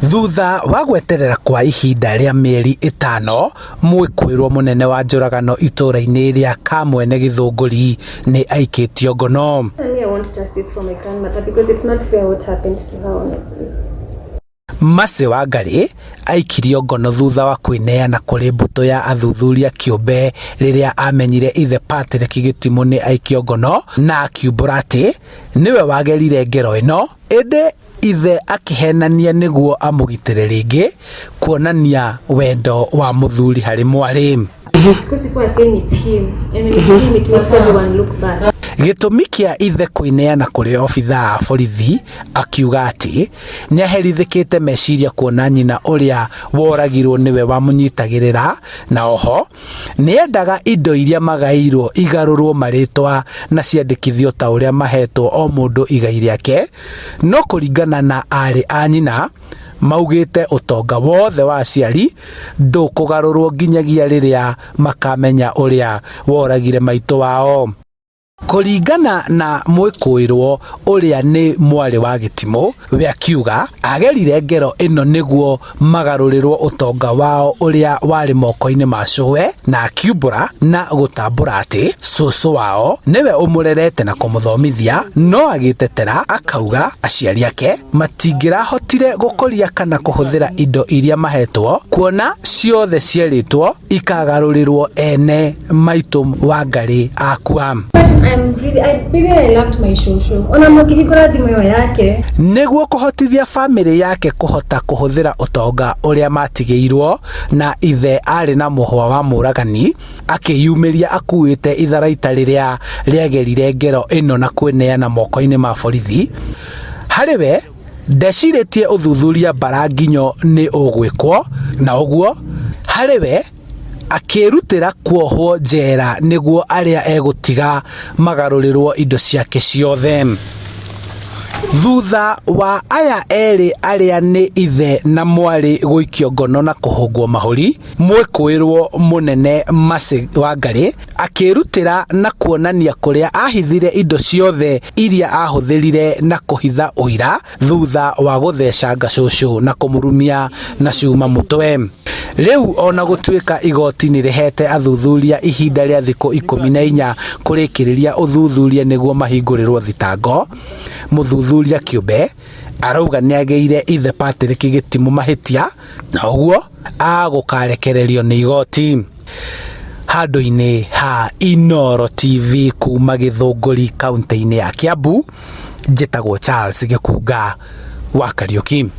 Thutha wa gweterera kwa ihinda rĩa mĩeri 5, mwĩkũĩrwo mũnene wa njũragano itũra-inĩ rĩa Kamwene Gĩthũngũri nĩ aikĩtio ngono. Me, I want justice for my grandmother because it's not fair what happened to her, honestly. Mercy Wangari aikirio ngono thutha wa kwĩneana kũrĩ mbũtũ ya athuthuria kĩũmbe rĩrĩa amenyire ithe Patrick Gĩtimũ nĩ aikio ngono na akiumbũra atĩ nĩwe wagerire ngero ĩno, ĩndĩ ithe akĩhenania nĩguo amũgitĩre rĩngĩ kuonania wendo wa mũthuri harĩ mwarĩ. Because people are saying it's him, and when it's him, it makes everyone look bad. Gĩtũmi kĩa ithe kwĩneana kũrĩ obithaa a borithi akiuga atĩ nĩaherithĩkĩte meciria kuona nyina ũrĩa woragirwo nĩwe wamũnyitagĩrĩra, na oho nĩendaga indo iria magaĩirwo igarũrwo marĩtwa na ciandĩkithio ta ũrĩa mahetwo o mũndũ igai rĩake, no kũringana na arĩ a nyina maugĩte ũtonga wothe wa aciari ndũkũgarũrwo nginyagia rĩrĩa makamenya ũrĩa woragire maitũ wao. Kũringana na mwĩkũĩrwo ũrĩa nĩ mwarĩ wa Gĩtimũ, we akiuga agerire ngero ĩno nĩguo magarũrĩrwo ũtonga wao ũrĩa warĩ moko-inĩ ma cũwe, na akiumbũra na gũtambũra atĩ cũcũ wao nĩwe ũmũrerete na kũmũthomithia, no agĩtetera akauga aciari ake matingĩrahotire gũkũria kana kũhũthĩra indo iria mahetwo kuona ciothe cierĩtwo ikagarũrĩrwo ene maitũ Wangari akua. But I'm really, I really I loved my shosho. Ona mũkĩhingũra thimũ ĩyo yake. Nĩguo kũhotithia bamĩrĩ yake kũhota kũhũthĩra ũtonga ũrĩa matigĩirwo na ithe arĩ na mũhwa wa mũragani, akĩyumĩria akuĩte itharaita rĩrĩa rĩagerire ngero ĩno na kwĩneana moko-inĩ ma borithi. Harĩ we ndecirĩtie ũthuthuria mbara nginyo nĩ ũgwĩkwo, na ũguo harĩ we akĩrutĩra kuohwo njera nĩguo arĩa egũtiga magarũrĩrwo indo ciake ciothe. Thutha wa aya erĩ arĩa nĩ ithe na mwarĩ gũikio ngono na kũhũngwo mahũri, mwĩkũĩrwo mũnene Mercy Wangari akĩrutĩra na kuonania kũrĩa ahithire indo ciothe iria ahũthĩrire na kũhitha ũira thutha wa gũthecanga cũcũ na kũmũrumia na cuma mũtwe. Rĩu ona gũtuĩka igoti nĩ rĩhete athuthuria ihinda rĩa thikũ 14 kũrĩkĩrĩria ũthuthuria nĩguo mahingũrĩrwo thitango, mũthuthuria kĩũmbe arauga nĩagĩire ithe Patrick Gĩtimũ mahĩtia na ũguo agũkarekererio nĩ igoti. Handũ-inĩ ha Inooro TV kuma Gĩthũngũri kaunti-inĩ ya Kiambu, njĩtagwo Charles Gĩkunga wa Kariũki.